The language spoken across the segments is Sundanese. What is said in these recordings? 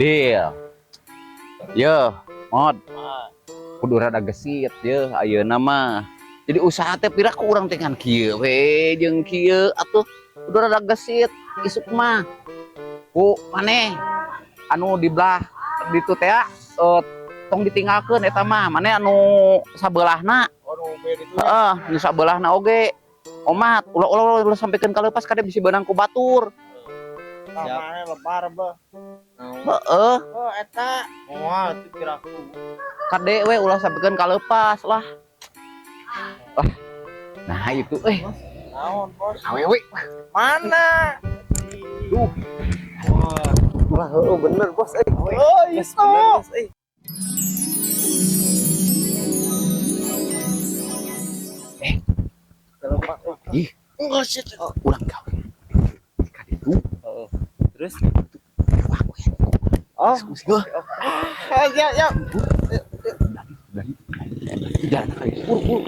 Deal. Yo, mod. Kudu rada gesit ye ayeuna mah. Jadi usaha teh pira ku urang teh ngan kieu we jeung kieu atuh kudu rada gesit isuk mah. Ku maneh anu di belah ditu teh tong ditinggalkeun eta mah, maneh anu sabeulahna. Oh, nu beda itu. Heeh, nu sabeulahna oge. Omat, ulah ulah ulah sampikeun ka leupas, kade bisi beunang ku batur. Namanya lebar beuh. Heeh. Oh, eta. Moal itu piraku. Kade we ulah sampikeun ka leupas lah. Lah. Nah, itu eh. Naon, Bos? Awewe. Mana? Duh. Wah, oh, bener bos, eh. Oh, Bos, itu. bener, bos, eh. Eh. Ih, Enggak sih. urang gawe. Ka ditu. Heeh. Terus? Wah, we. Oh, Heuh. Ah, ya, ya. Jalan kali. Buru, buru.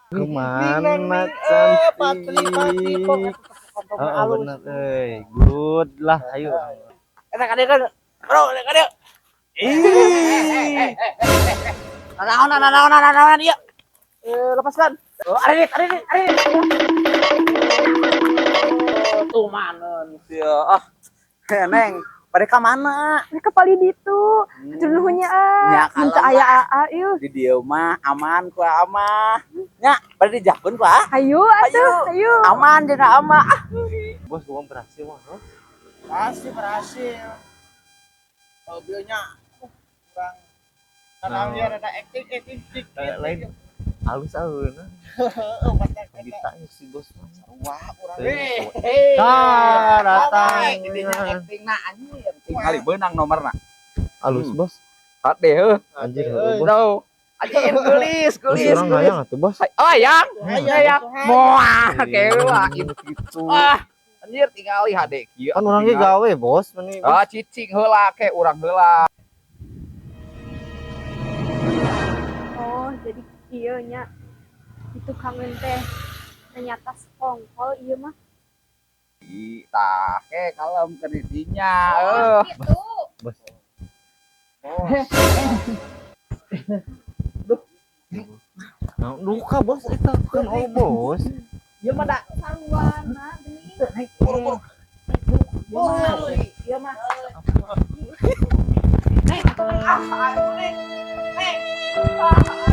Kemana Patri, patri, cantik? Oh, bener, eh. Good lah, ayo. Eta kade kan. Bro, eta kade. Ih. Naon, naon, naon, naon, naon, ieu. Eh, lepaskan. Oh, arit, arit, arit. Tuh manen sia. Ah. Neng, pada ka mana? Mereka paling ditu. Hatur nuhun nya, ah. Nya, Mun teu kalem aya lah. aa ieu. Di dieu mah aman ku ama. Nya, pada dijakeun ku ah. Hayu atuh, hayu. Aman jeung ama. Ah. Bos, gua berhasil wah. Bos. Pasti berhasil. Mobilnya kurang karena Nah. dia ada acting acting dikit. Kayak lain halus aweuna. Heeh, pasti eta. Ditanya si bos. Wah, urang. Hei. Ah, datang. Intinya acting na anjir. Tinggal beunang nomorna. Halus, Hmm. bos. Kade heuh. Anjir, heuh, bos. Tuh. Anjir geulis, Terus geulis, orang geulis. hayang atuh, bos. Oh, yang. Hayang. Moah, kewa. Gitu. Ah, anjir tinggal hade kieu. Kan urang ge gawe, bos. Meni, bos. Ah, cicing heula ke urang heula. Oh, jadi ieu nya. Itu kangen teh. Ternyata sekongkol ieu mah. Ih, tah ke kalem ke didinya. Eh. Gitu. Bos. Bos. Nah, duka bos eta kan oh bos. Ieu mah da Sarwana geuning. buru-buru. Buru. Ieu mah. Neng, ah, aduh, neng. Neng. Ah.